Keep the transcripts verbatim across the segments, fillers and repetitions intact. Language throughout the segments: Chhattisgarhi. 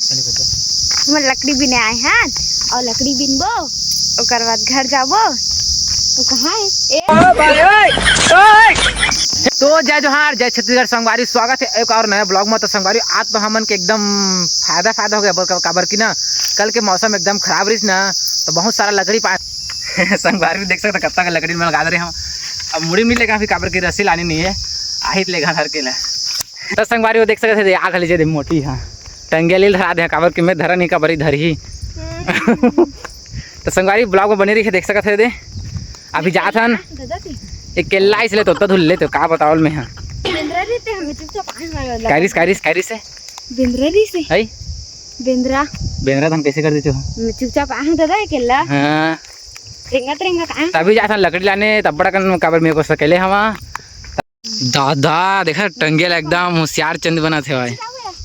हमन लकड़ी बिने आए हन, अउ लकड़ी बिनबो, ओकर बाद घर जाबो। तो कहाँ है? ए, तो जय जोहार, जय छत्तीसगढ़ संगवारी, स्वागत है एक और नया ब्लॉग में। तो संगवारी, आज तो हमन के एकदम फायदा फायदा हो गया, बर-, काबर कि ना, कल के मौसम एकदम खराब रहिस ना, तो बहुत सारा लकड़ी पाए। संगवारी भी देख सकते, कत्ता का लकड़ी में लगा दे रहे हम। अब मुड़ी मिलेगा अभी, काबर कि रस्सी लानी नहीं है, आहित लेगा धर के ले। तो संगवारी, वो देख सकते थे, आग लीजिए दे मोटी, हाँ, टंगिया लील धरा दे, काबर कि मैं धरा नहीं, काबर ही धर ही। तो संगवारी, ब्लॉग में बने रहिए, देख सकत हे दे। अभी जात हन। दादा जी। एक केला इसले तो धुल ले तो का बतावल में, हाँ। बेंदरा रहिते हमें चुपचाप आए हमारे वाला। कारिस, कारिस, कारिस है। बेंदरा रहिसे। है? बेंदरा। बेंदरा धन कैसे कर देते हो? मैं चुपचाप आए हूँ दादा, ये केला। हाँ। रेंगत रेंगत आए। तभी जात हन लकड़ी लाने, तब बड़ा कन काबर मेरे को सकेले हवा। दादा, देखा टंगिया ला एकदम होशियार चंद बनत हे भाई।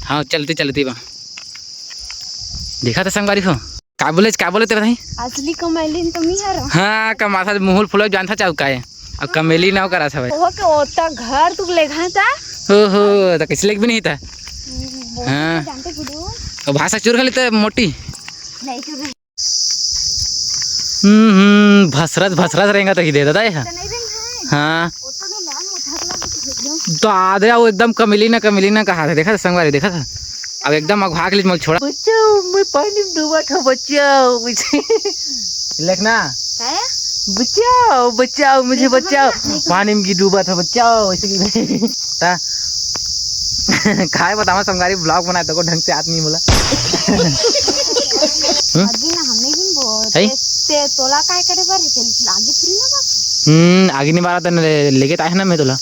हाँ, चलती चलती बा। देखा था संगवारी हो। का बोले, का बोले तेरा भाई? असली कमेलिन तो मी हरो। हाँ, कमाथा मुहुल फुलो जानता चाहू का है। अब कमेली नाव करा था भाई। ओहो के ओता घर तू ले घा था। ओहो, तो कैसे लेक भी नहीं था। हम्म, बहुत हाँ। जानते गुडू। अब भाषा चुर खाली तो मोटी। नहीं चुर। हम्म, हम्म, भसरत, भसरत रेंगत ही दे दादा, ये। तो नहीं रेंगा है। हाँ। वो तो नहीं, लाल मोटा वाला भी तो भेज दो। दादा, वो एकदम कमिली ना, कमिली ना कहा था, देखा था संगवारी, देखा था। अब एकदम अगवा के लिए मैं छोड़ा। बचाओ, मैं पानी में डूबा था, बचाओ मुझे। लेखना। है? बचाओ, बचाओ, मुझे नहीं, बचाओ। नहीं, नहीं। पानी में डूबा था, बचाओ, ऐसे की। ता। काय बतावा संगवारी, ब्लॉग बनाए तो को ढंग से आदमी बोला। हम्म? अभी ना हमने भी बोल है? ते, ते तोला काय करे बर है? ते आगे थोड़ी ना बात। हम्म, आगे नहीं बारा तने ले, लेके ताहे ना मैं तोला।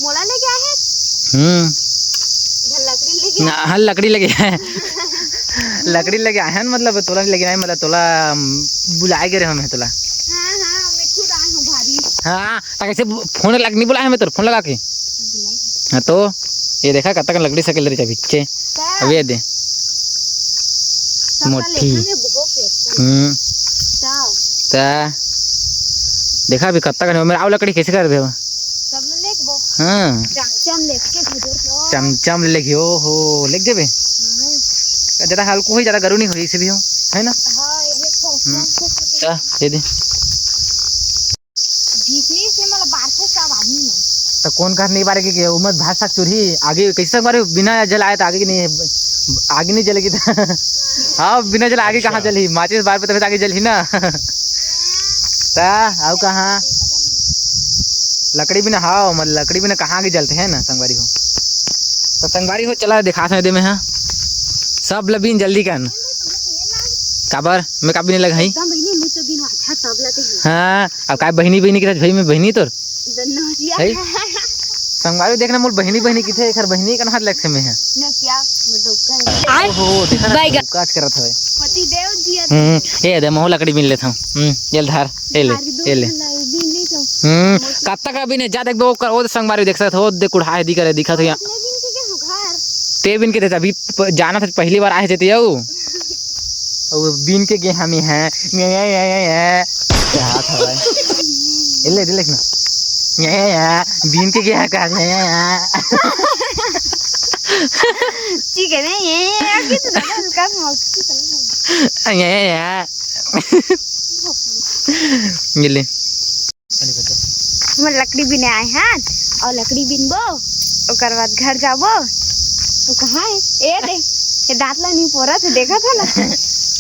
मोला लेके आए हैं। हम्म। इधर लकड़ी लेके ना, आए। हल लकड़ी लेके आए। लकड़ी लेके आए हैं, मतलब तोला नहीं लेके आए, मतलब तोला, अम, बुलाए गए हम तोला। हाँ, हाँ, मैं खुद आए हूँ भारी। हाँ, तो कैसे फोन लग नहीं बुलाए हमें तोर फोन लगा के? बुलाए। हाँ, तो ये देखा कब तक लकड़ी सकेल रही बिच्चे। का? अब ये दे। सबका मोटी। लेखा में बहुत है। हम्म। का? ता। देखा अभी कत्ता का नहीं, मेरा आव लकड़ी कैसे कर देवा? सब ले लेके वो। हाँ। चमचम लेके गुजर लो। चमचम ले लेके, ओ हो, लेके जेबे? हाँ। ज्यादा हल्को होई, ज्यादा गरू नहीं होई, इसे भी हो, है ना? हाँ, ये देखो, हम्म। कौन कौन सा ता, ये दे। भीषणी से मतलब बाढ़ से सब आदमी है। तो कौन कहा नहीं बारे के, के उमर भाषा चुरही आगे कैसे मारे बिना जलाए तो आगे की नहीं, आगे नहीं जलेगी तो। हाँ, बिना जला आगे कहाँ अच्छा। जलही? माचिस बार पे तो फिर आगे जलही ना। ता, आओ कहाँ? लकड़ी बिना, हाँ, मतलब लकड़ी बिना कहाँ आगे जलते हैं ना, संगवारी हो। तो संगवारी हो, चला दिखा दे में, हाँ। सब लबीन जल्दी कर। काबर? मैं का बिना लगाई? एकदम बहिनी, मुझ तो बिना अच्छा सब लाते हैं। हाँ, अब काय बहिनी, बहिनी के साथ भाई में बहिनी तोर? दोनों जिया। है? संगवारी देखना, मोर बहिनी, बहिनी किथे, एकर बहिनी कन हाथ लगथे में है। न क्या? मैं डौका है। ओहो, देखा ना, बाय गा- काज करत हवे। पति देव जिया। हम्म, ए दे, महू लकड़ी बिन लेथव। हम्म, ये ले धार, ए ले, भारी दूर ए ले। ला, बिन नहीं तो। हम्म, कब तक अभी नहीं जा, देख बे, ओकर, ओ संगवारी देख सकत हो, ओ दे कुढ़ा है, दिखा रहे, दिखा तो यहाँ। अपने बिन के क्या हो घर? ते बिन के देता, अभी प-, जाना था, पहली बार आए थे, ते आऊ। अउ बीन के गेहा में है, ये, ये, ये, ये, ये। क्या हाथ हवा है? ये ले, ले, लेकिन। ये, ये, ये, बीन के गेहा का है, ये, ये, ये। ठीक है ना, ये, ये, ये, अभी तो दादा हल्का सा मौसी की तरह है। ये, ये, ये। ये ले। हमन लकड़ी बिने आए हन, अउ लकड़ी बिनबो, ओकर बाद घर जाबो। तो कहाँ है? ए दे, ये दांत ला नहीं पोरा थे, देखा था ना?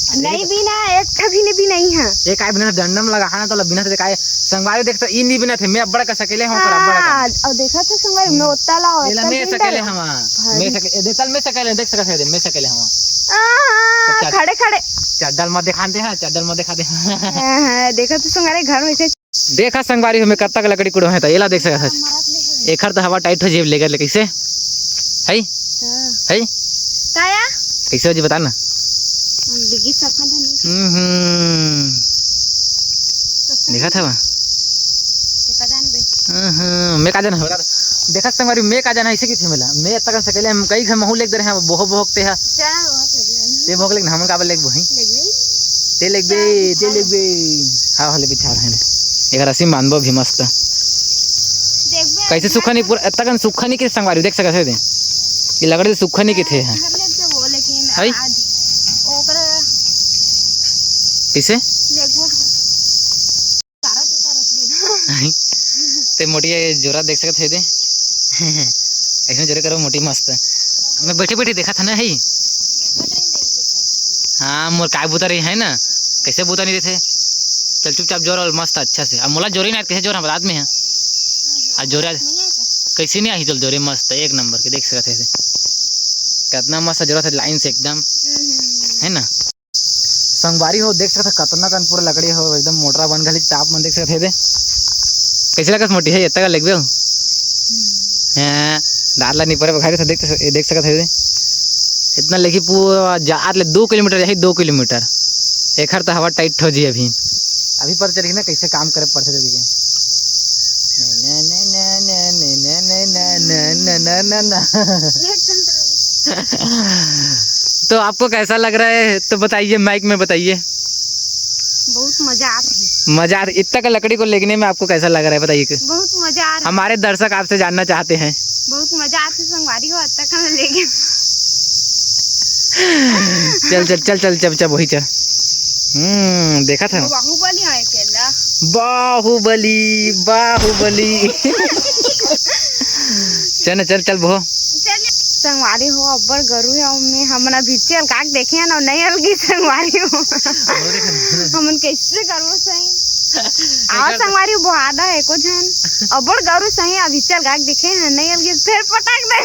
नहीं बिना, एक ठा भी नहीं बिनाई है। ये काय बिना डंडम लगा है ना, तो ला बिना थे काय संगवारी देख तो ई नहीं बिना थे, मैं अब्बड़ का सकेले हूँ, पर अब्बड़ का। हाँ, अउ देखा था संगवारी, मैं ओत्ता ला, ये ला ओत्ता मैं बिन सकेले डाला। हूँ, हाँ। मैं सके-, ए, दे, तल मैं सकेले, देख सकत है, मैं सकेले हूँ। हाँ, हाँ, तो चल। खड़े, खड़े। चड्डल मत दिखाते हैं, चड्डल मत दिखाते हैं। हाँ, हाँ, देखा तो संगवारी घर में से देखा संगवारी हो, मैं कत्ता के लकड़ी कुड़ो है, त एला देख सकत हस। एखर त हवा टाइट हो जेब लेकर ले, कैसे? है? हाँ। है? काया? कैसे हो जी, बता ना। हम डिग्गी सफा था नहीं। हम्म, हम्म। कत्ता देखा था वहाँ? ते का जान बे? हम्म, हम्म, मैं का जान हो रहा था। देखा संगवारी, मैं का जान है, इसे की थे मिला। मैं इतना कर सकेले, हम कई घर महू लेक दे रहे हैं, बोहो बोहो ते है। क्या हुआ था जी? ते भोग लेक ना, हम का लेक बोही। लेक भी? ते लेक बे, ते लेक बे। हाँ, हले बिछा रहे हैं। एक रस्सी बांधबो भी मस्त। देखबे, कैसे सुखा नहीं पूरा, इतना कन सुखा नहीं के संगवारी, देख सकत है दे। ये लकड़ी सुखा नहीं के थे हैं। घर ले तो वो, लेकिन है? आज ओकरा कैसे? लेगबो घर। तारा तो तारा। ते मोटी ये जोरा देख सकत है दे। ऐसे जोरे करो मोटी मस्त। मैं बैठे बैठे देखा था ना, है। हाँ, मोर काय बुता रही है ना, कैसे बुता नहीं देते। चल चुपचाप जोर और मस्त अच्छा से। अब मोला जोरी ना कैसे जोर हम रात में है। आज जोरा कैसे नहीं आई, चल जोरे मस्त एक नंबर के देख सकत है। कितना मस्त जोरा था लाइन से एकदम, है ना। संगवारी हो, देख सकत ह कतना कन पूरा लकड़ी हो, एकदम मोटरा बन घली। आप मन देख सकत हे दे, कैसे लगत मोटी है, इतना का लेगबे हो? हाँ, दार ला नहीं परे बघारी था, देख, देख सकत हे दे, इतना लेगी पूरा जात ले दो किलोमीटर, यही दो किलोमीटर। एखर तो हवा टाइट हो जी अभी। अभी पता चली ना कैसे काम करे पड़ते जल्दी के। ना, ना, ना। तो आपको कैसा लग रहा है तो बताइए, माइक में बताइए। बहुत मजा आ रही। मजा आ रही। इतना का लकड़ी को लेगने में आपको कैसा लग रहा है, बताइए कि बहुत मजा आ रहा है। हमारे दर्शक आपसे जानना चाहते हैं। बहुत मजा आथे संगवारी हो, अतका कन लेगे। चल, चल, चल, चल, चल, चल, वही चल। हम्म, देखा था। बाहुबली है अकेला। बाहुबली, बाहुबली। चल ना, चल, चल, बहो। चल। संगवारी हो, अब्बड़ गरु हे, अउ में हमन अभी चल काक देखे हन, अउ नहीं अलगी संगवारी हो। हमन कैसे करबो सही? आवा संगवारी हो, बोहा दा एको झन। अब्बड़ गरु सही, अभी चल काक देखे हन, नहीं अलगी, फिर पटक दे।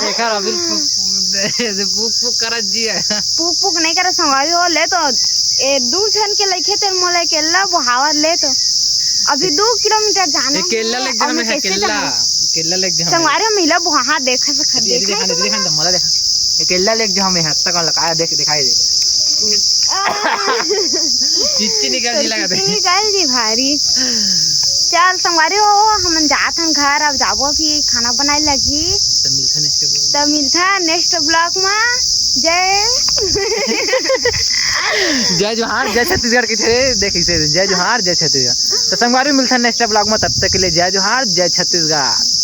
एकर अभी पुक, पुक, पुक करत जी है। पुक पुक नहीं करे संगवारी हो, ले तो ए दू झन के लइके तेल मोला अकेला बोहावर ले तो। अभी दू किलोमीटर जाना ये केला है, लेके जाना अउ मैं है, कैसे केला। जाऊँ? केला लेके जाना है। संगवारी हो, मिला बोहा, हाँ, देखा से खा, ये, ये देखा देखा, है। देखा, मोला देखा। ये केला लेके जाना है, हत्ता कौन लगा, देख, दिखाई दे। आ। चिच्ची निकल जी तो लगा दे। चिच्ची निकल जी भारी। चल संगवारी हो, हमन जात हन घर, अब जाबो अभी खाना बनाए लगी। तो मिलता next vlog। तो मिलता next vlog में। जय। जय जोहार, जय छत्तीसगढ़ की थे, देख इसे, जय जोहार, जय छत्तीसगढ़। तो संगवारी मिलता next vlog में, तब तक के लिए जय जोहार, जय छत्तीसगढ़।